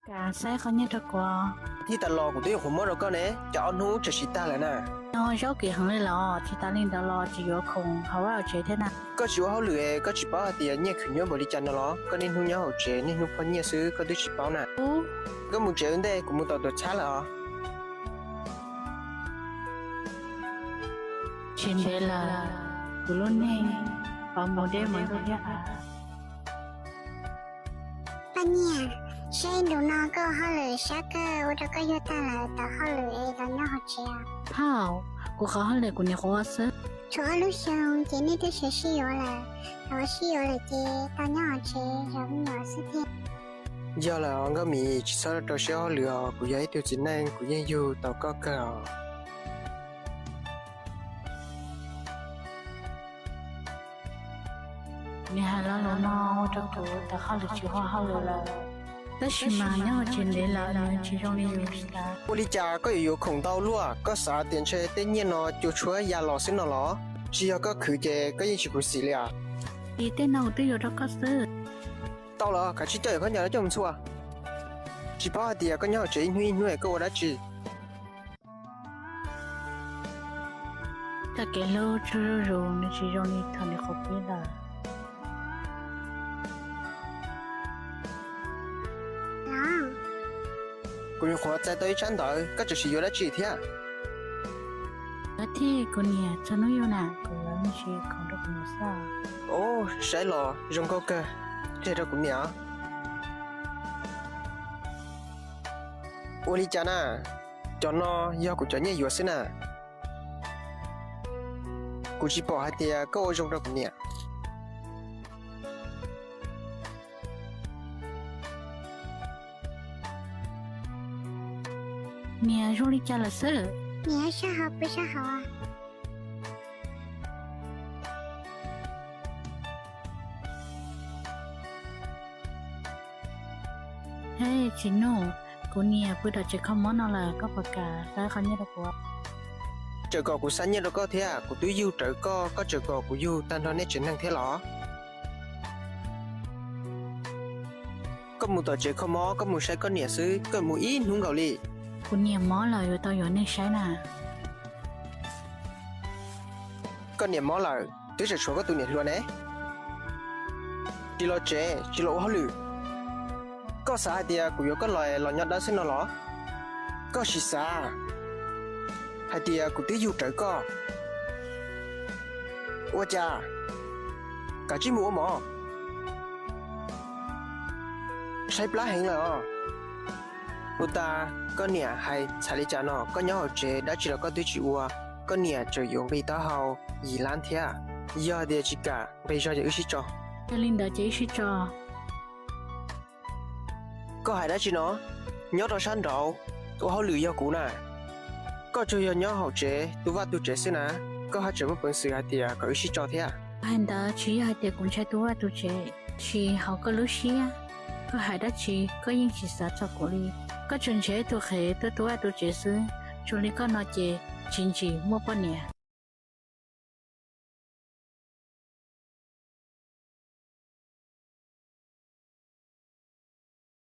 Kam, saib qhov nyiaj rau kuv. Thiaj tas los kuv twb yuav qhuav muab rau koj ne, cas ob hnub tseem tsis tag lawm na. No zaub kim heev li los, tsis tas li ntawd los tseem yuav khoom hauv vaj hauv tsev thiab na. Koj tsis ua hauj lwm es koj tsis paub hais tias nyiaj khwv nyuaj npaum li cas no los? Koj niaj hnub nyob hauv tsev niaj hnub phob nyiaj xwb, koj twb tsis paub na. Ub, koj mus tsev ua ntej, kuv mus tom tuam txhab lawm os. Tsis ntev lawm, kuv lub neej pov mus deb mus ntuj thiab. Paj Nyiaj, seb ntu no koj hauj lwm sab kawg ua rau koj yuag tag lawm, tau hauj lwm es los nyob hauv tsev. Phauj, kuv qhov hauj lwm kuv niam qhuav ua xwb. Tshuav ob lub xyoo ces nej twb sib yuav lawm, thaum sib yuav lawm ces tau nyob hauv tsev zov me nyuam xwb thiab. Yog lawm os Nkauj Mim, tsis txhob rau siab hauj lwm os, kuv yog ib tug txiv neej kuv yeej yug tau koj kawg os. Nws hais lo lus no ua rau kuv tau hauj lwm tsis ua hauj lwm lawm, tab sis mas nyob hauv tsev ntev lawm nws tsis zoo li yus xav. Ua li cas koj yuav yuav khoom ntau luaj? Koj xav tias ntshe tej nyiaj no cua tshuab ya los xwb no los? Tsis yog koj khwv ces koj yeej tsis khuv xim li as. Ces tej no kuv twb yuav rau koj xwb. Tau los, kav tsij coj yam khaub ncaws no coj mus ntxhua. Tsis paub hais tias koj nyob hauv tsev ib hnub ib hnub es koj ua dab tsi? Txoj kev hlub tsaug zuj zus nws tsis zoo li thaum nws qhuav pib lawm. Kuv nyuam qhuav txais tau ib tsab ntawv, koj tseem sim yuav dab tsi thiab? Lawv thiab kuv niam txog hnub yug na, kuv lawv me ntsis khoom rau kuv niam xwb. Ub, saib los zoo nkauj kawg, qhia rau kuv niam. Ua li cas na? Cov no yog kuv cov nyiaj yuav xwb na. Kuv tsis pom hais tias koj ua zoo rau kuv niam. Niam, zoo li cas lawm xwb? Niam, sab hauv, pw sab hauv. Hej txiv Nuj, kuv niam pw tom tsev kho mob no lawm, koj puas kam xa qhov nyiaj rau kuv? Tseem kom kuv xa nyiaj rau koj thiab? Kuv twb yug rawv koj, koj tseem kom kuv yug tag nrho nej tsev neeg thiab los? Koj mus tom tsev kho mob, koj mus saib koj niam xwb, koj mus ib hnub nkaus li. Kuv niam mob lawm, yuav tau yuav neeg saib na. Koj niam mob lawm twb tseem tshuav koj tus niam hluas ne. Tsis los tsev, tsis los ua hauj lwm. Koj xav hais tias kuv yuav koj los los nyob dawb xwb no los? Koj sim xav hais tias kuv twb yug rawv koj. Ua cas? Kav tsij mus ua mov. Tshaib plab heev lawm os. Puas tas, koj niam hais txhais li cas no? Koj nyob hauv tsev dab tsi los koj twb tsis ua, koj niam tseem yuav nqi taub hau yim lab thiab. Yog tias tsis kam nqi zog ces wb sib tso. Yog li ntawd ces wb sib tso. Koj hais dab tsi no? Nyob rau sab nraud ua hauj lwm yog kuv na. Koj tsuas yog nyob hauv tsev tu vaj tu tsev xwb na, koj haj tseem muaj peev xwm hais tias kom wb sib tso thiab. Hais ntawd tsis yog hais tias kuv ntshai tu vaj tu tsev, tsis hauv koj lub siab. Koj hais dab tsi koj yeej tsis xav txog kuv li. Koj tsuas nrhiav ib tug qhev tuaj tu vaj tu tsev xwb, zoo li koj no ces tsis ntsim muaj poj niam.